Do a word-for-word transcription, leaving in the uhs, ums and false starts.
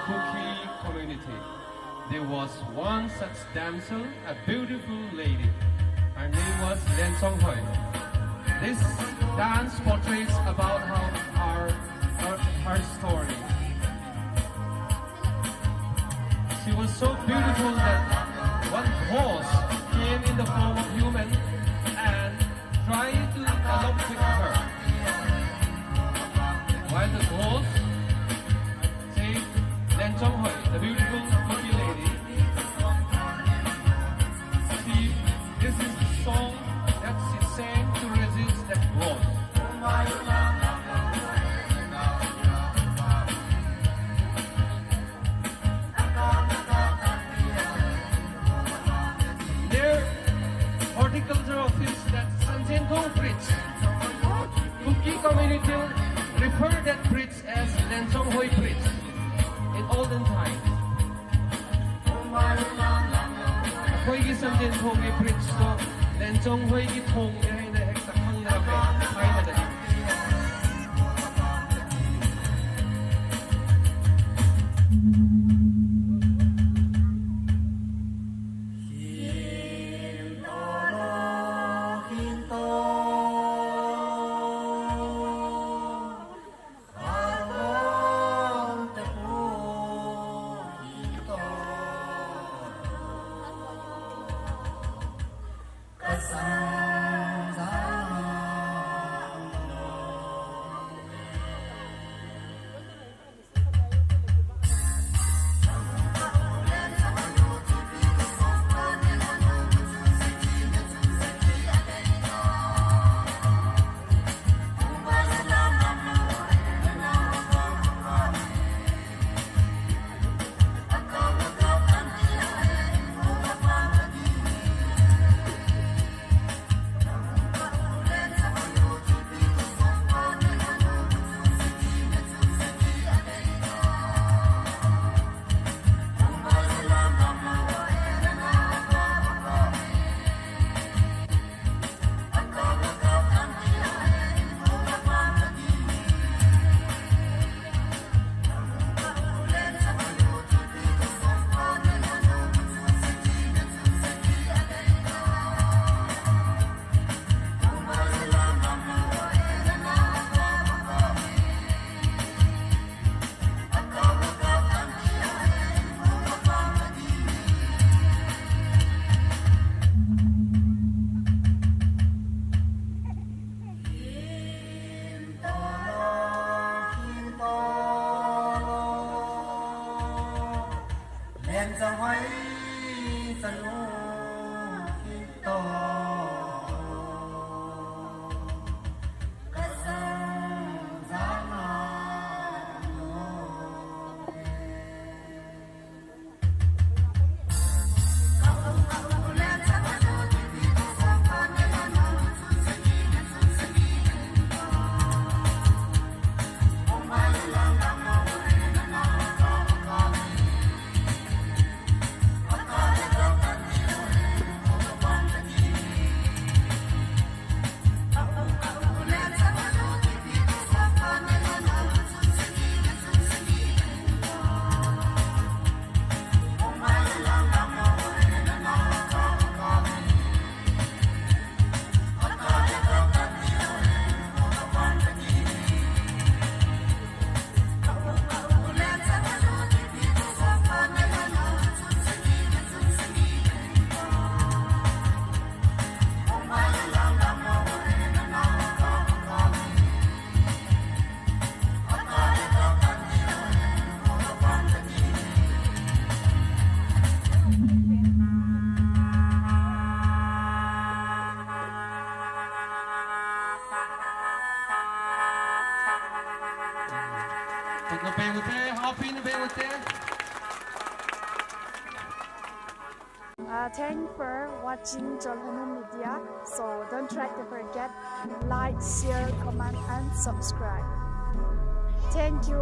Kuki community. There was one such damsel, a beautiful lady. Her name was Len Chonghoi. This dance portrays about how her, her, her story. She was so beautiful that one horse came in the form of human and tried to elope with her. While the horse saved Len Chonghoi, the beautiful Kuki lady, she, this is the song that she sang to resist that horse. Their horticulture office, that Sanjenthong Bridge, Kuki community refer that bridge as Len Chonghoi Bridge in olden times. ꯑꯩꯈꯣꯏꯒꯤ ꯆꯟꯗꯦꯟ ꯊꯣꯡꯒꯤ bridge ꯇꯣ ꯂꯦꯟꯆꯣꯡ ꯍꯣꯏꯒꯤ ꯊꯣꯡꯅꯦ ꯍꯥꯏꯅ ꯍꯦꯛꯇ ꯈꯪꯅꯔꯝꯃꯦ ꯊꯥꯏꯅꯗꯗꯤ꯫ Uh, thank you for watching Chonlhanu Media. So don't try to forget like, share, comment, and subscribe. Thank you.